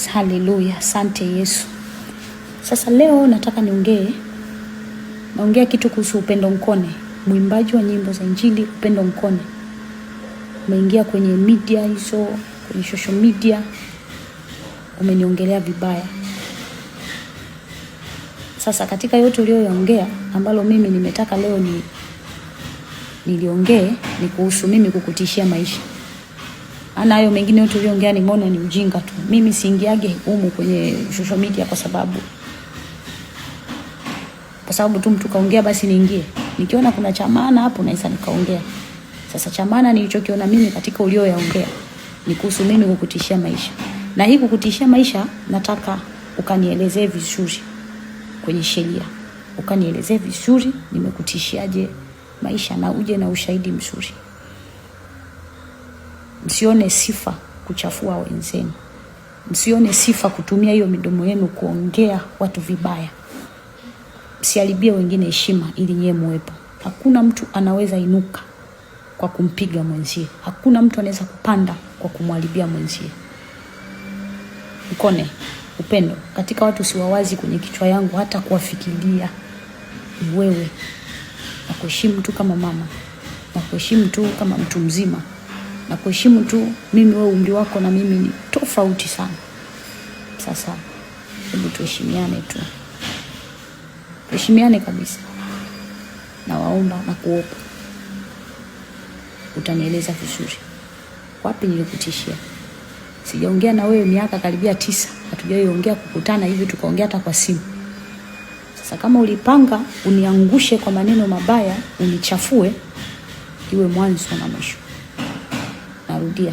Haleluya, asante Yesu. Sasa leo nataka niongee, naongea kitu kuhusu Upendo Nkone, mwimbaji wa nyimbo za Injili. Upendo Nkone umeingia kwenye media hizo, kwenye social media umeniongelea vibaya. Sasa katika yote uliyoyaongea, ambalo mimi nimetaka leo ni niliongee ni kuhusu mimi kukutishia maisha. Ana hayo mengine yote uliyoongea nimeona ni ujinga tu. Mimi siingiage humu kwenye social media kwa sababu tu mtu kaongea basi niingie. Nikiona kuna cha maana hapo naweza nikaongea. Sasa cha maana nilichokiona mimi katika ulioyaongea ni kuhusu mimi kukutishia maisha. Na hii kukutishia maisha nataka ukanielezee vizuri kwenye sheria. Ukanielezee vizuri nimekutishiaje maisha na uje na ushahidi mzuri. Msione sifa kuchafua wenzenu. Msione sifa kutumia hiyo midomo yenu kuongea watu vibaya. Msiharibie wengine heshima ili nyewe muwepo. Hakuna mtu anaweza inuka kwa kumpiga mwenzie. Hakuna mtu anaweza kupanda kwa kumharibia mwenzie. Mkone Upendo, katika watu siwawazi kwenye kichwa yangu hata kuwafikiria ni wewe. Nakuheshimu tu kama mama, nakuheshimu tu kama mtu mzima, nakuheshimu tu mimi. Wewe umri wako na mimi ni tofauti sana. Sasa hebu tuheshimiane tu, tuheshimiane kabisa. Nawaomba na kuopa, utanieleza vizuri wapi nilikutishia. Sijaongea na wewe miaka karibia 9, hatujawahi ongea kukutana hivi tukaongea hata kwa simu. Sasa kama ulipanga uniangushe kwa maneno mabaya, unichafue, iwe mwanzo na mwisho. Narudia,